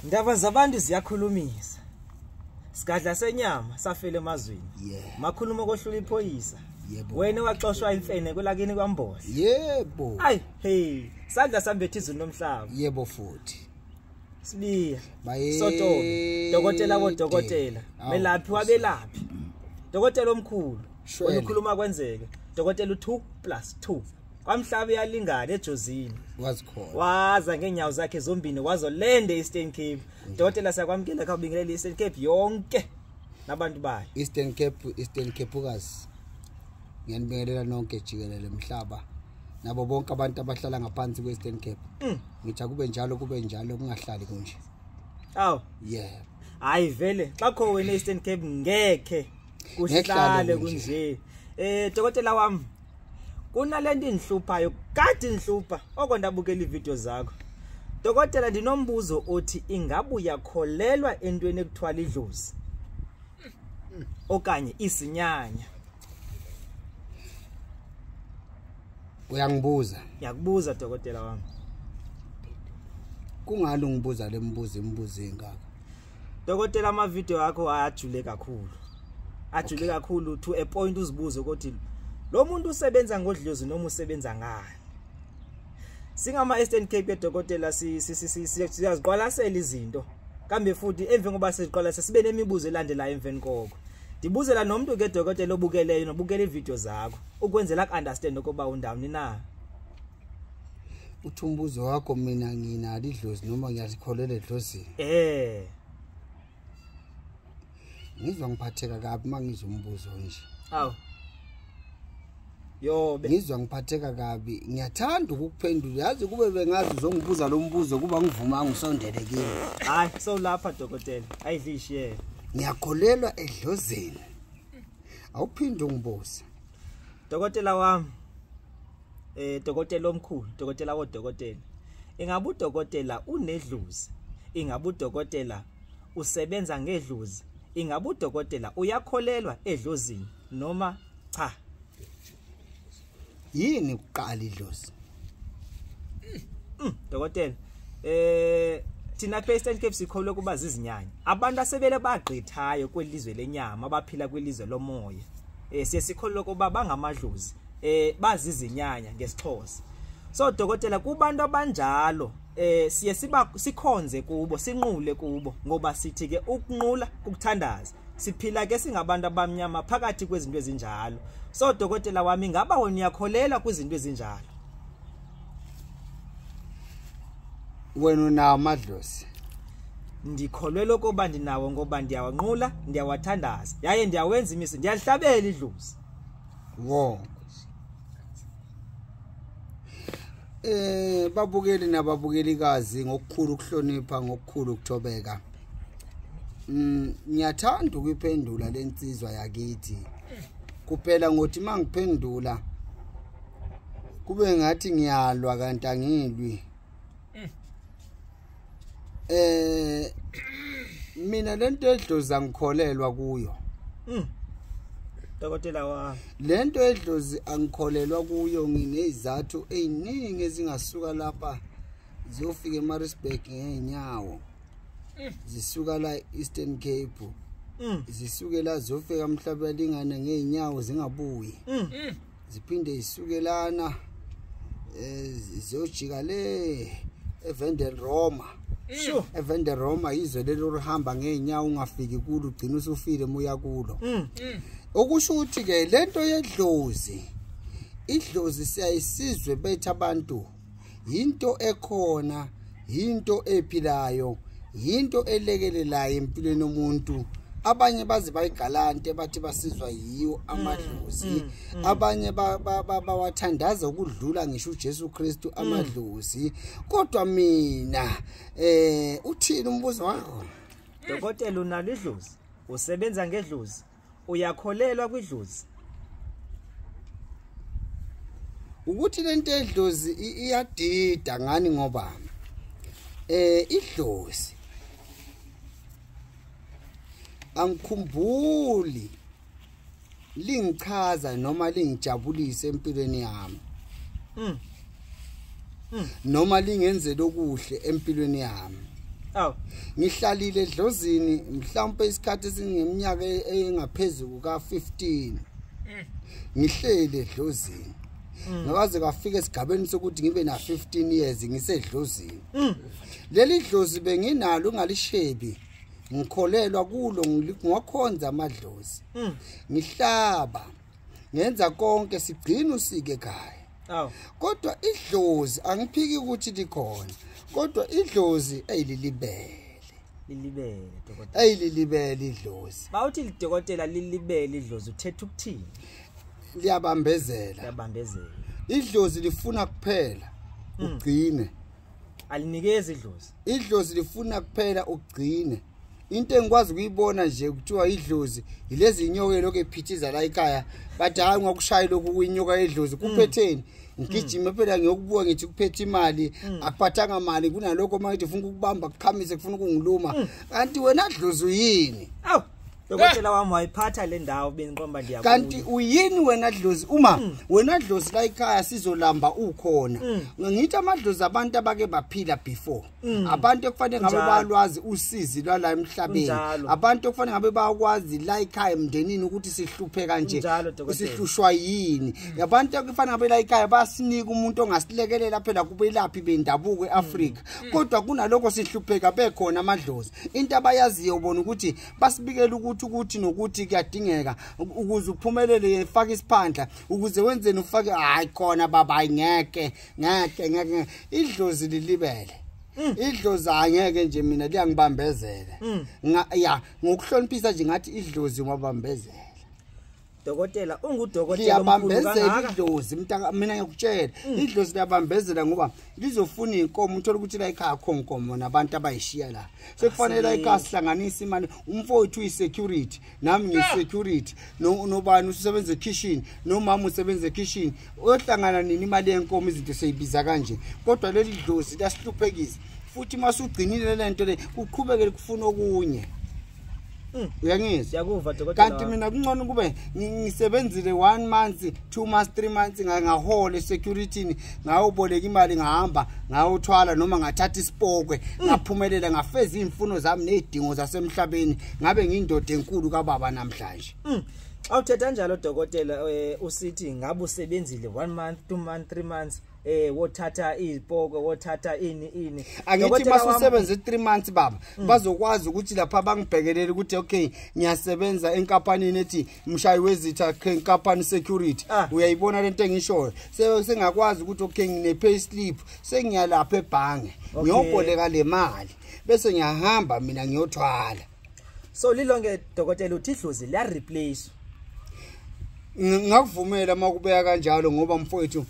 Indaba zabantu ziyakhulumisa. Sigadla senyama safela emazweni. Makhuluma kohlula iphoyisa. Yebo. Wena waxoshwa imfene kwelakini kwaMbohle. Yebo. Ay hey, sandla sambethe izulu nomhlaba. Yebo futhi. Sibiya. Sotobe. Dokotela bodokotela. Melaphi wabelaphi. Dokotela omkhulu. Ukhuluma kwenzeke. Dokotela u2 + 2. Kwamhlaba uyalingana eJozini. Wazikhona. Waza ngenyawo zakhe zombini wazolende Eastern Cape. Dokotela siyakwamukela khawubingelela Eastern Cape yonke nabantu bayo. Eastern Cape, Eastern Cape ukazi. Ngiyanibingelela nonke jikelele emhlaba. Nabo bonke abantu abahlala ngaphansi kweEastern Cape. Ngithi akube njalo kube njalo kungahlali kunje. Aw. Yeah. Hayi vele xa kho wena Eastern Cape ngekhe kuhlale kunje. Dokotela wami kunalento inhluphayo kade inhlupha okondabukela ivideo zakho. Dokotela ndinombuzo othi ingabe uyakholelwa entweni ekuthwala idlozi okanye isinyanya? Uyangibuza? Ngiyakubuza dokotela wami. Kungani ungibuza lembuzo imibuzo engaka? Dokotela ama video akho ajule kakhulu. Ajule kakhulu to a point uzibuze ukuthi lo muntu usebenza ngodlozi noma usebenza ngani. Singama Eastern Cape dokotela siyaziqwalasela izinto. Kambe futhi emva ngoba siziqwalasela sibe nemibuzo elandelayo emveni koko. Ndibuzela nomuntu ke dokotela obukeleyo nobukela ivideo zakho ukwenzela ku understand ukuba undawoni na. Uthi umbuzo wakho mina nginalo idlozi noma ngiyazikholela edlozini? Ngizwa ngiphatheka kabi mangizwa umbuzo nje. Awu. Yobe. Ngizwa ngiphatheka kabi, ngiyathanda ukukuphendula. Yazi kube bengazi uzongibuza lo mbuzo kuba ngivuma ngisondele kimi. Hayi, so lapha dokotela, ayidlishiye. Ngiyakholelwa edlozini. Awuphinde ungibuze. Dokotela wami. Dokotela omkhulu, dokotela wodokotela. Ingabe udokotela unedlozi? Ingabe udokotela usebenza ngedlozi? Ingabe udokotela uyakholelwa edlozini noma cha? Yini kuqala idlozi? Dokotela, thina Eastern Cape sikholwe kuba zizinyanya. Abantu asebele bagqithayo kwelizwe lenyama abaphila kwelizwe lomoya. Siye sikholwe kuba bangamadlozi, bazizinyanya ngesiXhosa. So dokotela kubantu abanjalo siye sikhonze kubo, sinqule kubo ngoba sithi ke ukunqula ukuthandaza. Siphila ke singabantu abamnyama phakathi kwezinto ezinjalo. So dokotela wami ngaba wena uyakholela kwizinto ezinjalo? Wena unawo amadlozi? Ndikholelwa ukuba ndinawo ngoba ndiyawanqula, ndiyawathandaza, yaye ndiyawenza imiso, ndiyalihlabela idlozi. Wo. Babukeli nababukelikazi ngokukhulu ukuhlonipha, ngokukhulu ukuthobeka. Ngiyathanda ukuyiphendula lensizwa yakithi. Kuphela ngothi mangiphendula kube ngathi ngiyalwa kanti angilwi. Mina lento edlozi angikholelwa kuyo. Dokotela wami, lento edlozi angikholelwa kuyo, nginezizathu eziningi ezingasuka lapha ziyofika eMaritzburg ngeenyawo. Zisuka la Eastern Cape. Zisuke la ziyofika emhlabeni lingane ngeenyawo zingabuyi. Ziphinde zisukelana ziyojika le eVendel Roma. Sure. eVendel Roma izwe lelo lihamba ngeenyawo ungafiki kulo ugcina usufile moya kulo. Okusho ukuthi ke lento yedlozi, idlozi siyayisizwe bethu abantu, into ekhona, into ephilayo, into elekelelayo empilweni yomuntu. Abanye baze bayigalante bathi basizwa yiwo amadlozi, abanye bawathandaza ukudlula ngisho uJesu Kristu amadlozi. Kodwa mina uthini umbuzo wakho? Dokotela unalo idlozi, usebenza ngedlozi, uyakholelwa kwidlozi? Ukuthi lento edlozi iyadida ngani ngoba idlozi angikhumbuli lingichaza noma lingijabulise empilweni yami. Noma lingenzele okuhle empilweni yami. Aw. Ngihlalile edlozini mhlawumbe isikhathi esingeminyaka engaphezulu ka15. Ngihleli edlozini. Ngakaze kafika esigabeni sokuthi ngibe na 15 years ngisedlozini. Leli dlozi benginalo ungalishebi. Ngikholelwa kulo, ngiwakhonza amadlozi. Ngihlaba. Ngenza konke sigcina usike ekhaya. Aw. Kodwa idlozi angiphiki ukuthi likhona. Kodwa idlozi eyililibele. Lilibele dokotela. Eyililibele idlozi. Bawuthi lidokotela lilibele idlozi uthetha ukuthini? Liyabambezela. Liyabambezela. Idlozi lifuna kuphela ugcine. Alinikezi idlozi. Idlozi lifuna kuphela ugcine. Into engikwazi ukuyibona nje kuthiwa idlozi yilezi inyoka lokho ephithiza la ekhaya, bathi hayi ngakushaya lokhu kuyinyoka yedlozi, kuphetheni? Ngigijime phela ngiyokubuka ngithi kuphethe imali, akuphathanga mali, kunalokho manje ufuna ukubamba kukhamise kufuna ukungiluma. Kanti wena dlozi uyini? Aw, dokotela wami wayiphatha le ndawo bengiqomba ndiyakuyo. Kanti uyini wena dlozi? Uma wena dlozi la ekhaya sizolamba ukhona. Ngithi amadlozi abantu abake baphila before. Abantu ekufanele ngabe balwazi usizi lwala emhlabeni. Abantu ekufanele ngabe bayakwazi la ekhaya emndenini ukuthi sihlupheka nje, sihlushwa yini. Abantu ekufanele ngabe la ekhaya basinika umuntu ongasilekelela phela kubelaphi bendabuko eAfrika. Kodwa kunalokho sihlupheka bekhona amadlozi. Into abayaziyo bona ukuthi basibikela ukuthi nokuthi kuyadingeka ukuze uphumelele, faka isiphandla ukuze wenzeni ufake. Hayi khona baba, ngeke ngeke ngeke. Idlozi lilibele. Idlozi angeke nje mina liyangibambezela. Ya ngokuhloniphisa nje ngathi idlozi ngwabambezela. Dokotela ungudokotela omkhulu kangaka. Idlozi mntaka mina ngiyakutshela, idlozi liyabambezela ngoba lizofuna inkomo. Uthola ukuthi la ekhaya akho inkomo nabantu abayishiya la. Sekufanele la ekhaya sihlanganise imali. Umfowethu uyisecurity, nami ngiyisecurity, nobani usebenza ekitchen, nomama usebenza ekitchen. Uyohlangana nini imali yenkomo izinto seyibiza kanje? Kodwa leli dlozi liyasihluphekisa. Futhi masugcinile lento le kuqhubeke kufuna okunye. Uyangizwa? Siyakuva dokotela. Kanti mina kungcono kube ngisebenzile 1 month, 2 months, 3 months ngahola esecurity, ngayoboleka imali ngahamba ngayothwala noma ngathatha isipokwe, ngaphumelela ngafeza imfuno zami nezidingo zasemhlabeni, ngabe ngiyindoda enkulu kababa namhlanje. Xa uthetha njalo dokotela, usithi ngabe usebenzile 1 month, 2 months, 3 months, wothatha izipoko, wothatha ini ini. Angithi masusebenze 3 months baba, bazokwazi ukuthi lapha bangibhekelele ukuthi okay ngiyasebenza enkampanini ethi mshayi wezitha company security. Uyayibona lento engishoyo. Sengakwazi ukuthi okay ngine pay slip, sengiyalapha ebhange, ngiyoboleka le mali bese ngiyahamba mina ngiyothwala. So lilonke dokotela uthi idlozi liya replace. Ngakuvumela makubeka kanjalo ngoba mfowethu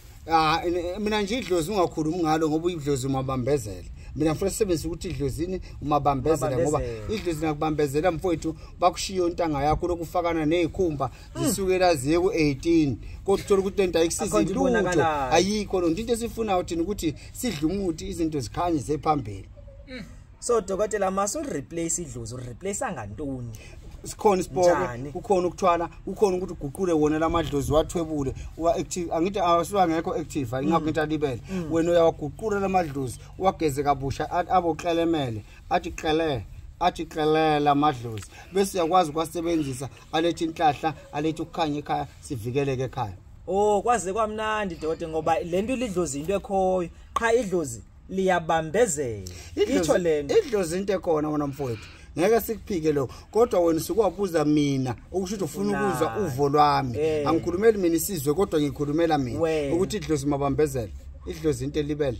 mina nje idlozi ungakhulumi ngalo ngoba idlozi umabambezela. Mina ngifuna sisebenzise ukuthi idlozini umabambezela ngoba idlozi nakubambezela mfowethu bakushiya ontanga yakho lokufakana nezikhumba zisukela ziye ku18, kodwa uthola ukuthi lento ayikusizi lutho, ayikho lonto. Into esifunayo thina ukuthi sidle umuthi izinto zikhanye zephambili. So dokotela maso replace idlozi, replace ngantoni? Sikhona isipoko, kukhona ukuthwala, kukhona ukuthi uguqule wona lamadlozi wathwebule wa active. Angithi awasuka ngekho active, ingakho into alibele. Wena uyawaguqula lamadlozi wageze kabusha aboxelemele athi xele athi xelela amadlozi, bese uyakwazi ukwasebenzisa alethe inhlahla, alethe ukukhanya ekhaya, sivikeleke ekhaya. Oh kwaze kwamnandi dokotela ngoba lento idlozi into ekhoyo qha idlozi liyabambezela. Itsho lento idlozi into ekhona wona mfowethu, ngeke sikuphike lo. Kodwa wena usukuwabuza mina ukusho ukuthi ufuna ukuzwa uvo lwami. Angikhulumeli mina isizwe kodwa ngikhulumela mina ukuthi idlozi mabambezela, idlozi into elibele.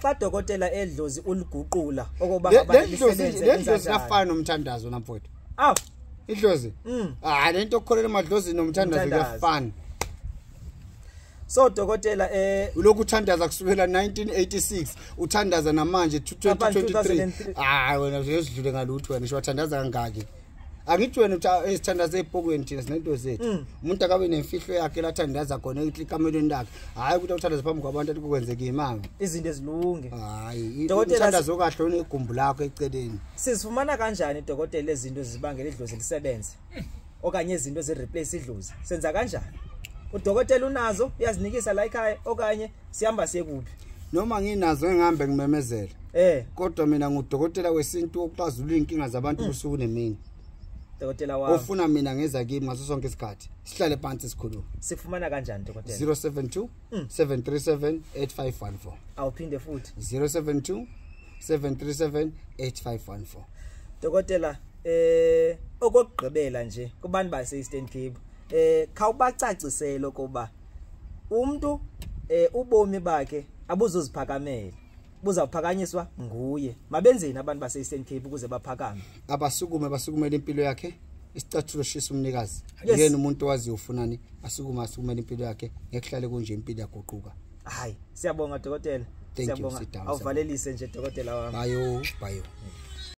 Xa dokotela edlozi uliguqula okoba ngabantu lisebenze. Ledlozi lafana nomthandazo namfowethu. Aw idlozi lento okukholela emadlozini nomthandazo kuyafana. So dokotela ulokhu uthandaza kusukela 1986 uthandaza namanje 2023. Wena uzosidlule ngalutho wena, wathandaza kangaki? Angithi wena esithandaza ebhokweni thina sinento zethu. Umuntu akabe nemfihlo yakhe lathandaza khona ekamelweni lakhe, hayi ukuthi uthandaza phambi kwabantu athi kukwenzeka imanga izinto ezilunge. Hayi dokotela uthandaza okahle unegumbu lakho eceleni. Sizifumana kanjani dokotela izinto ezibangela idlozi lisebenze okanye izinto ezireplace idlozi? Senza kanjani? Udokotela unazo uyazinikisa la ekhaya okanye sihamba siye kuphi? Noma nginazo ngihambe ngimemezela. Kodwa mina ngudokotela wesintu oxazulula inkinga zabantu ubusuku nemini. Dokotela wami. Ofuna mina ngeza kimi ngaso sonke isikhathi. Sihlale phansi sikhulume. Sikufumana kanjani dokotela? 072 737 8514. Awuphinde futhi. 072 737 8514. Dokotela, okokugqibela nje kubantu base Eastern Cape, khawubacacisele ukuba umuntu ubomi bakhe abuzoziphakamela, buzawuphakanyiswa nguye. Mabenzeni abantu base Eastern Cape ukuze baphakame? Abasukume, basukumele impilo yakhe. Isicathulo shisa umnikazi. Yes. Yena umuntu owaziyo ufunani, asukume asukumele impilo yakhe, ngekuhlale kunje impilo yaguquka. Hayi, siyabonga dokotela. Thank you, Siyabonga. sit down. Awuvalelise nje dokotela wami. Bayo, bayo.